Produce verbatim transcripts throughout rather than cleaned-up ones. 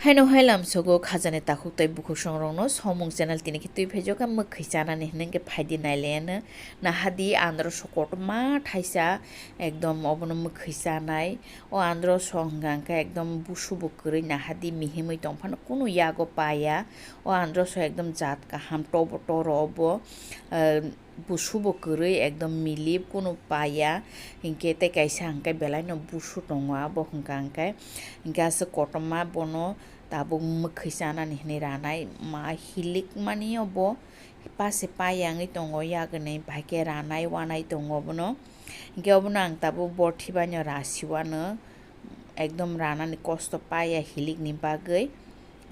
Haino hai lamsogo khajani takhuk tei bukhuk songrokno Somung channel tini khe twi phaijak kha, mwkhwi chanani hwnwi khe phaidi nailayano. Nahadi andro so kotorma thaisa ekdom obono mwkhwi chanai. O andro so hwnkha hwnkhe ekdom busubo kwrwi nahadi mihimwi tongphano kunu yago paya. O andro so ekdom jat kaham tobo toro obo, ah, busubo kwrwi ekdom milip kunu paya. Hinkhe tei kaisa hwnkhe belaino busu tongo abo hwnkha hwnkhe. Hinkhe aswk kotorma bono tabuk mwkhwi chanani hwnwi ranai ma hilikmani obo. Pase paya wngwi tongo yagani, bahai khe ranai wanai tongo obono. Hinkhe obono ang tabuk borthi baino rasiwano, ekdom ranani kosto paya hilikni bagwi.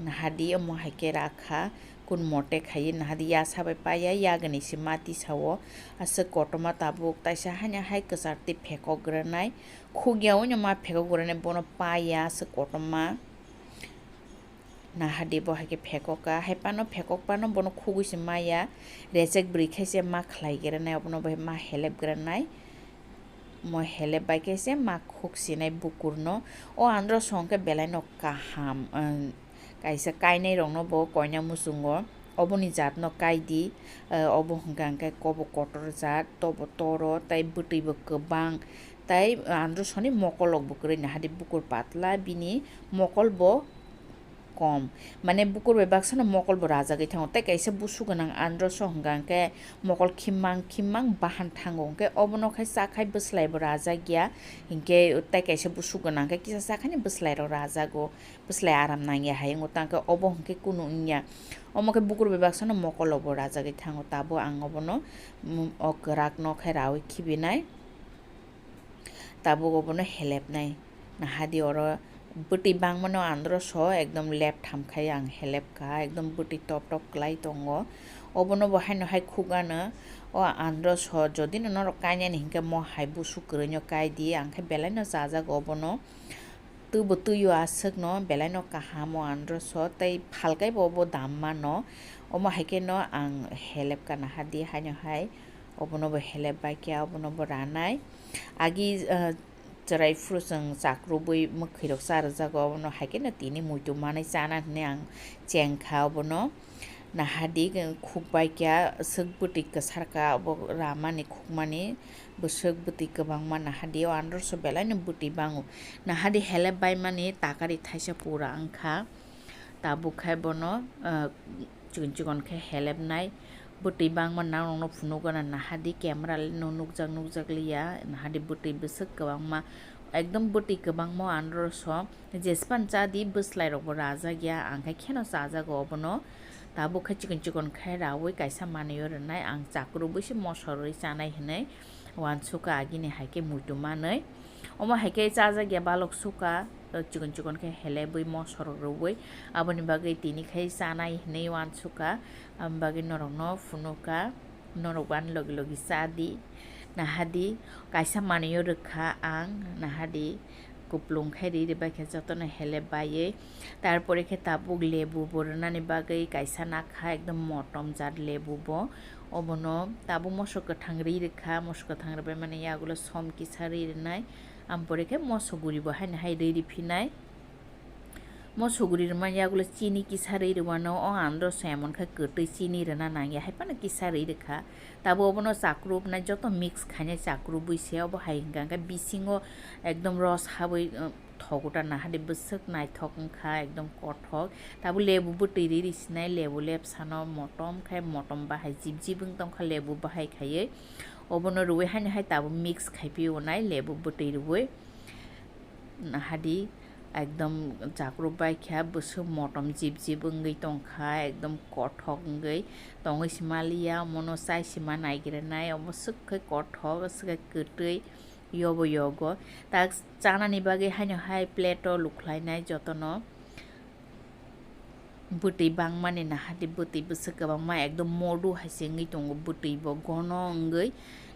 Nahadi omo hai khe rakha, kun mote khaiwi nahadi yasa bai paya yagani se mati sao. Aswk kotorma tabuk taisa haino hai kwchar twi phekok granai. Khukya wino ma phekok granai bono paya aswk kotorma. Nahadi bo hai khe phekok ka, hai phano phekok phano bono khugwi se maya, rejek bwrwi khe se ma khlai granai, obono bo ma helep granai. Mo helep bai khe se ma khuk sinai bukurno. O andro so hwnkhe belaino kaham, ang, kaisa kainai rokno bo koina muchungo. Oboni jatno kaidi, eh, obo hwnkha hwnkhe kobo kotor jat, tobo toro, tei bwtwi bo kwbang, tei andro soni mokol rok bo kwrwi nahadi bukur patla, bini mokol bo kom. Mane bukur bai baksa no mokol bo rajagwi thango. Tei kaisa busu gwnang andro so hwnkha hwnkhe mokol khimmang khimmang bahan thango. Hwnkhe obono khai chakhai bwslai bo rajak ya. Hinkhe tei kaisa busu gwnang khe kisa chakhai ni bwslai rok rajago. Bwslai aram nang ya hai wngo tang khe obo hwnkhe kunu wng ya. Omo khe bukur bai baksa no mokol rok bo rajagwi thango. Tabuk ang obono, mm, o kwrak no khai rawi khibinai. Tabuk obono helepnai. Nahadi oro bwtwi bangmano andro so ekdom lep tham khai ang helep kha, ekdom bwtwi top top kwlai tongo. Obono bo haino hai khuk ano o andro so jodi no norok kainani hinkhe mo hai busu kwrwino kai di, ang khe belai no chajak obono. Twi bo twi o aswk no belai no kaham o andro so tei phalkai bo obo dam mano. Omo hai khe no ang helep kha nahadi haino hai. Obono bo helep bai khe obono bo ranai. Agi, ah, chwrai phuru chwng chakrubwi mwkhwi rok cha rwjago, obono hai kheno tini muitu manwi chana hinwi ang cheng kha obono. Nahadi khuk bai kha swk bwtwi kwsar kha obo ramani khukmani, bwswk bwtwi kwbangma nahadi o andro so belai no bwtwi bango. Nahadi helep bai mani takari thaisa pura wng kha. Tabuk khai bono, ah, chikon chikon khe helepnai. Bwtwi bangma nang nokno phunukgana nahadi camera no nukjak nukjak liya, nahadi bwtwi bwswk kwbangma, ekdom bwtwi kwbangma o andro so. Jespan chadi bwslai rok bo rajak ya, ang khai kheno chajago obono. Tabuk khai chikon chikon khai rawi kaisa manwi o rwnai, ang chakrubwi se moso rwi chanai hinwi uansukha agini hai khe muitu manwi. Omo hai khe chajak ya balok sukha, chikon chikon khe helebwi moso rok rwwi. Aboni bagwi tini khai chanai hinwi uansukha, aboni bagwi norokno phunukha, norok bo ani logi logi cha di, naha di, kaisa manwi o rwkha ang, naha di, kuplung khai ri rwbai khe jotono helep baiwi. Tarpore khe tabuk lebu bo rwnani bagwi kaisa nakha, ekdom motom jat lebu bo. Obono tabuk moso kwthang ri rwkha, moso kwthang rwbai mani yagulo som kisa ri rwnai. Ampore khe moso guri bo haino hai ri riphinai. Moso guri rwmani yagulo chini kisa ri rwano, o andro so emon khe kwtwi chini rwna nangya, hai phano kisa ri rwkha. Tabuk obono chakrubnai joto mix khainai chakrubwi se, obo hai hwnkha hwnkhe bisingo ekdom ros habwi, uh, thogo ta nahadi bwswk naithok wngkha, ekdom kothok. Tabuk lebu bwtwi ri risinai, lebu lepsano motom khai, motom bahai jib jib wng tongkha lebu bahai khaiwi. Obono rwui haino hai tabuk mix khai phiyonai lebu bwtwi rwui. Nahadi ekdom chakrubbai kha, bwswk motom jib jib wngwi tongkha, ekdom kothok wngwi tongwi se maliya, omono chai se ma naigirinai, omo swk khai kothok, swk khai kwtwi. Yobo yogo. Tak chanani bagwi haino hai plate o lukhlainai jotono. Bwtwi bangmani nahadi bwtwi bwswk kwbangma ekdom modu hai se wngwi tongo, bwtwi bo gono wngwi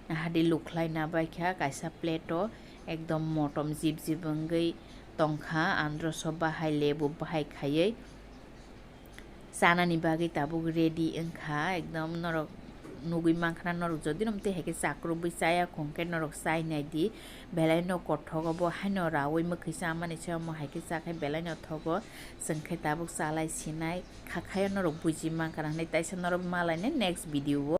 nahadi lukhlaina baikha kaisa plate o ekdom motom jib jib wngwi tongkha, andro so bahai lebu bahai khaiwi. Chanani bagwi tabuk ready wngkha, ekdom norok nugwi mankha na norok, jodi no mtwi hai khe chakrubwi chaya khong khe norok chai nai di, belai no kothok obo haino rawi mwkhwi chamani se omo hai khe cha khe belai no thogo, chwng khe tabuk chalai sinai kha khayo norok buji mankha na hinwi taisa norok malai nai next video o.